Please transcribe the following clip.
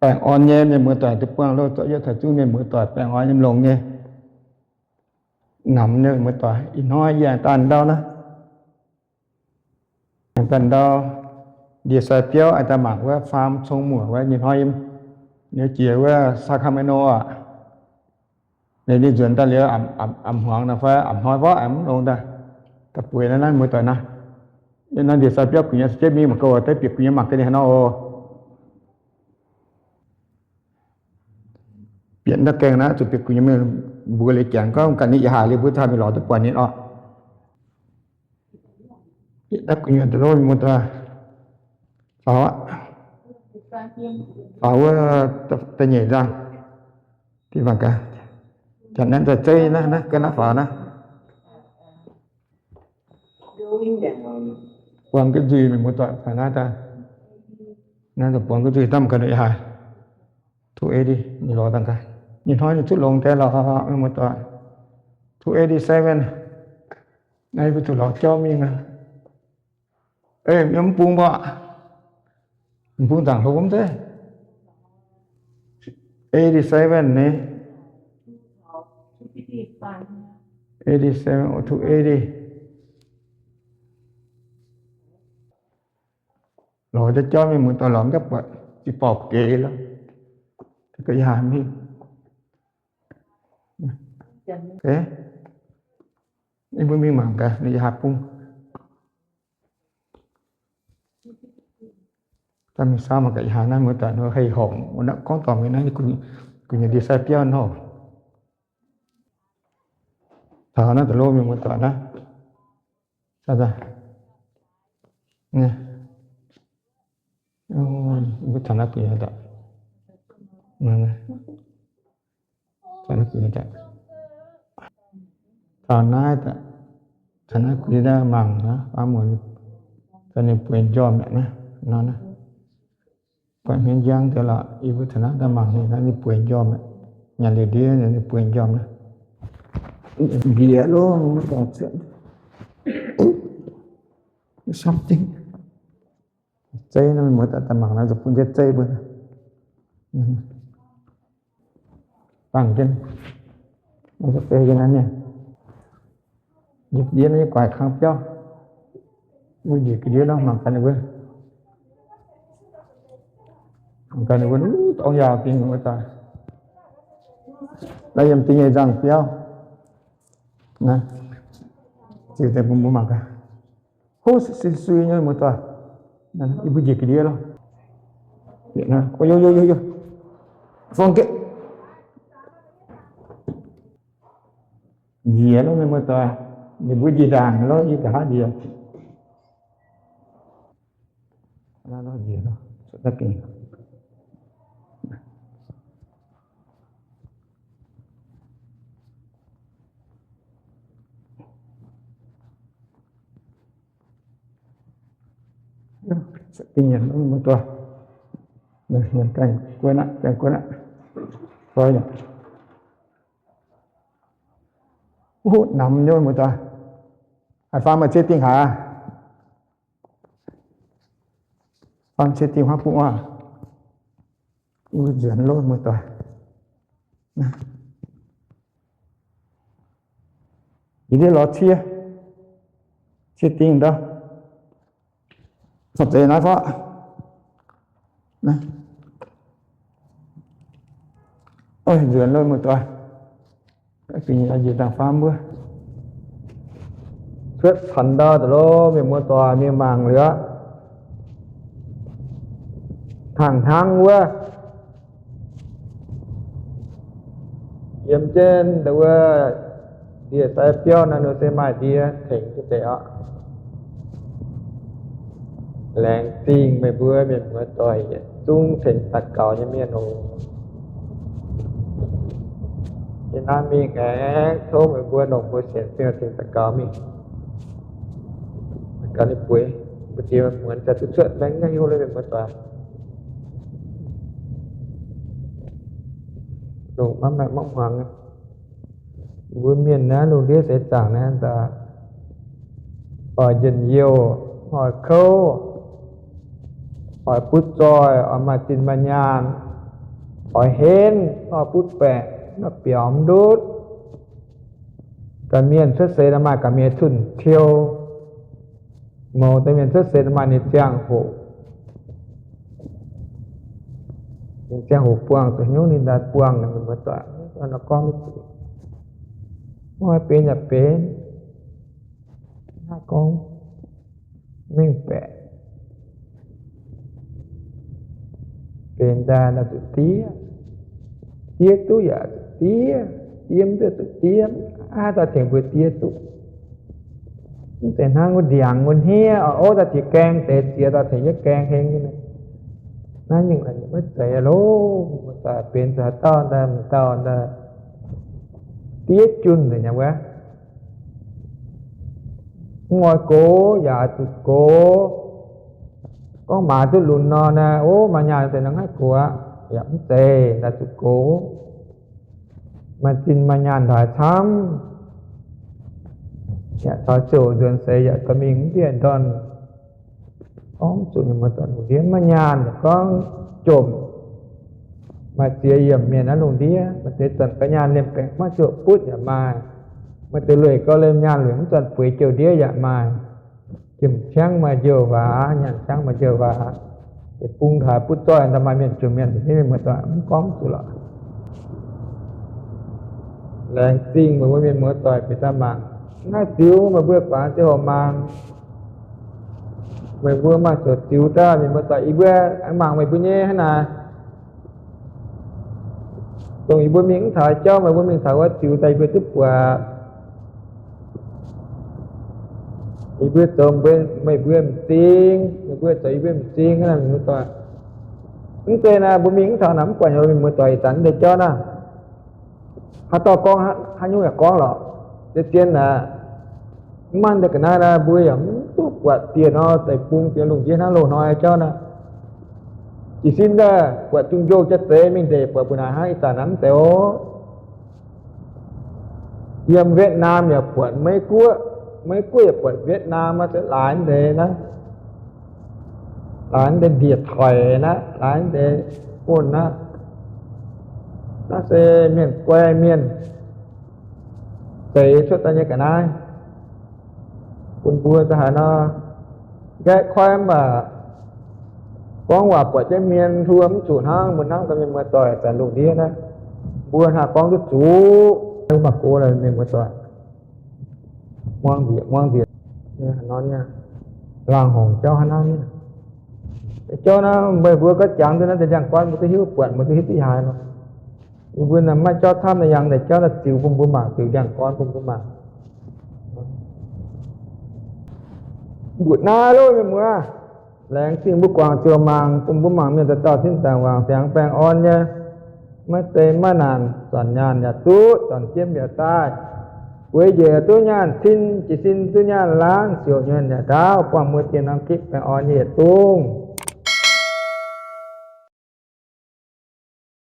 baengh orn nyei mienh muoz-doic, duqv buangh loh zorqv yie taux zungv mienh muoz-doic baengh orn nyei longx nyei. Namx nyei mienh muoz-doic, ih hnoi yie aengx daaih ndau naaiv, aengx daaih ndau ndie-sai biauv aengx daaih mangc wuov faam cong muoc wuov, ih hnoi yiem jiex wuov Sacramento aqv. Ninh nzuonx daaih liuz, a'hmuangx naaiv fai a'hnoi fai aengx mv longx daaih, daaih bueix naaiv, naaiv muoz-doic naaiv. Yie naaiv ndie-sai biauv gu'nyuoz se mingh mangc gaax, deix bieqc gu'nyuoz mangc gaax ninh haaix nor oc. Bieqc naaiv gaengh naaiv zuqc bieqc gu'nyuoz mingh, mbuo liuz janx gorngv ganh ninh yaac haic liuz mbuo cingx mingh lorz duqv buatc ninh oc. Bieqc naaiv gu'nyuoz daaih lov mienh muoz-doic, faaux aqv, faaux wuov da'nyeic nzangh. Dih mangc gaax, janx naaiv daaih zeiv naaiv, naaiv ga'naaiv faaux naaiv. Buang ga'nzuih mienh muoz-doic, faaux naaiv daaih, naaiv daaih buang ga'nzuih, daaih mangc gaax ninh haaix. Two eighty, ninh lorz dangh gaax. Ih hnoi ninh zuqv longx deix lorqc mienh muoz-doic. Two eighty-seven. Naaiv mbuo zuqc lorz jauv mingh aqv. Ei, yiem mv bung mbuo, mv bung zaangc hlo mv zeiz. Eighty-seven ni. Eighty-seven or two eighty. Lorz jauv jauv mingh muoz-doic, lorz gapv buatc ziqc baaux geix lorqc. Ga'yaah mingh. Mbuo mingh mangc gaax ninh yaac haaix bung. Daaih mingh saau mangc gaax yaac haaix naaiv muoz-doic, hei horngc wuov naaiv gorngv dorngc mingh naaiv, gu'nyuoz ndie-sai biauv nor. Taux naaiv da'lov mienh muoz-doic naaiv. Mbuo taux naaiv gu'nyuoz daaih. Taux naaiv gu'nyuoz daaih. Taux naaiv daaih, taux naaiv gu'nyuoz daaih mangc naaiv, faam muoc, ninh bueix njormh aqv naaiv, nor naaiv. Buatc hmien njang deix lorqc, yie mbuo taux naaiv daaih mangc ninh, ninh bueix njormh aqv. Nyanc liuz ndiev ninh bueix njormh naaiv. Njiec lov, something. Zeiv naaiv mienh muoz-doic daaih mangc naaiv, zuqc bun jienv zeiv mbuo. Dangh jienv, deix jienv naaiv mienh. Njiec ndiev naaiv nyei guaix kang biauv. Mbuo njiec ga'ndiev nor mangc gaax ninh mbuo. Mangc gaax ninh mbuo, dorng yaauc dingh wuov daaih. Naaiv yiem da'nyeic nzangh biauv. Naaiv, ziux deix bun mbuo mangc gaax. Hov, sin sui nyei muoz-doic. Yie mbuo njiec ga'ndiev lorqc. Njiec lorqc mienh muoz-doic. Ninh mbuo njiec ndaangc lorqc, yie nqa'haav njiec. Dingh nyanc mv muoz-doic. Gaengh guon aqv, gaengh guon aqv. Koi nyei. Wuov namx nyei muoz-doic. Haaix faam maaih cie dingh haaix? Faam cie dingh huaav bung aqv. Yie mbuo nzuonx lov muoz-doic. Yie ndiev lorz cie, cie dingh ndau. Caux zeiz naaiv faqv. Nzuonx lov muoz-doic. Njiec ndaangc faam mbuo cuotv caux ndau daaih lov mienh muoz-doic, mienh mangc liuz aqv. Hnangv hnangv wuov, yiem jienv wuov ndie-sai biauv naaiv nor se maaih ndie tengx duqv deix oc. Laengz zingh meih mbuo mienh muoz-doic yietc zungv tengx daux gaux nyei mienh oc. Yie naaiv mingh aengx tov meih mbuo longc mbuo sienx fim tengx daux gaux mingh. Gaax ninh bueix, mbuo ziex muonz daaih duqv cuotv maengx nyei hnyouv lorqc mienh muoz-doic. Longc maiv maaih maiv hmuangx. Mbuo mienh naaiv lungh ndiev seix zaangc naaiv daaih oix njien-youh, oix kouv, oix butv zoih, oix maaih zinh maaih nyaanh, oix henv, nor butv baeqc, nor biaux ndutv. Ga'mienh cuotv seix nor maaih ga'mienh cunh ciou. Mouz daaih mienh cuotv seix nor maaih ninh ziangh hoc, ninh ziangh hoc buangh zuqc hnyouv ninh daaih buangh ninh muoz-doic. Nor gorngv duqv, mv haih benx yaac benx, mv haih gorngv mengh baeqc. Benx daaih nor zuqc diev, diev duqv yaac zuqc diev, diev mv duqv zuqc diev, aav daaih tengx mbuo diev duqv. Mv zeiz hnangv wuov ndiangx wuov hniev, o, daaih ziex gaeng deix ziex daaih tengx yietv gaeng heng nyei. Naaiv nyungc maiv zeiz loh, mbuo daaih benx zuqc haaix dauh daaih, m'dauh daaih diev junh nzengc nyei wuov. Mv oix gox yaac zuqc gox. Gorngv maaiz duqv lunx nor naaiv, o, maaih nyaanh deix nor mv haih gox aqv. Yaac mv zeiz, daaih zuqc gox. Maaih zinh maaih nyaanh haaix camv, yaac taux ziouc nzuonx seix yaac dorh mingh mv bieqc ndorn. Gorngv zuqc mienh muoz-doic lungh ndiev maiv nyaanh yaac gorngv jomc. Maaih ziex yiemc mienh naaiv lungh ndiev, maaih deix zanc ga'nyaanh liemh baengc maiv zuqc butv yaac maaih. Maaih deix lueic gauh liemh nyaanh lueic mv zanc bueix jouh ndiev yaac maaih. Jomc ciangv maaih njoux waac, nyaanh ciangv maaih njoux waac. Deic-bung haaix butv zoih daaih maaih mienh jomc mienh, mienh muoz-doic mv gorngv zuqc lorqc. Laengz zingh meih mbuo mienh muoz-doic bieqc daaih mangc. Naaiv ziux meih mbuo guangc ziangh hoc mangc. Meih mbuo maaih ziouc ziux daaih mienh muoz-doic, yie mbuo mangc meih mbuo nyei hnangv naaic. Dongh yie mbuo mingh mv taux jauv, meih mbuo mingh taux wuov ziux daaih yie mbuo duqv buatc. Yie mbuo zoux meih mbuo m'zing, meih mbuo zoux yie mbuo m'zing hnangv naaic mienh muoz-doic. Mv zeiz naaic mbuo mingh mv taux naaic mv buatc nyei mienh muoz-doic, ih zanc mv deix jauv naaiv. Haaix dauh gorngv haaix nyungc yaac gorngv lorqc. Zien-zien aqv. Mv maaih deix ga'naaiv naaiv mbuo yaac mv duqv buatc dieh nor, deic-bung diex lungh ndiev hnangv loz-hnoi jauv naaiv. Jiez sin daaih buatc zungh njoh jaav zeiz mingh ndeic buatc mbuo naaic hnangv ih zanc naaiv mv zeiz oc. Yiem Việt Nam yaac buatc Meiv Guoqv, Meiv Guoqv yaac buatc Việt Nam, maaih ziex laaix deix naaiv, laaix deix ndie-toic naaiv, laaix deix buonv naaiv. Naaiv se mienh guai mienh zeix cuotv daaih nyei ga'naaiv. Bun mbuo daaih haaix nor, nqaeqv koiv mv baac gorngv waac buatc jienv mienh hluo mv zuqc hnangv mbuo hnamv gaax mienh muoz-doic zanc lungh ndiev naaiv. Mbuo hnangv gorngv duqv zuqc, mv baac go mienh muoz-doic muangx nzieqc, muangx nzieqc, laangh horngc jauv hnangv naaiv. Jauv naaiv meih mbuo gorngv jangx duqv naaiv deix ndiangx-gorn mbuo duqv hiuv buatc, mbuo duqv hiuv duqv yaac haaix nor. Yie mbuo naaiv maiv jauv camv naaiv, yangh deix jauv naaiv ziux bun mbuo mangc, ziux ndiangx-gorn bun mbuo mangc. Mbuoqc naaiv loh mienh muoz, laengz zingh mbuo guangc ziouc mangc, bun mbuo mangc mienh dauh dauh cingv dangc wangc ziangx baengh orn nyei. Maiv zeiz maiv naanc, zornc nyaanh yaac duqv, zornc jiemv yaac daaih. Bueix njiec duqv nyaanh cin, jiez sin duqv nyaanh laangv, siouc nyuonh yaac ndaauv, buangh muoz-dien norm gitv baengh orn nyei yietc zungv.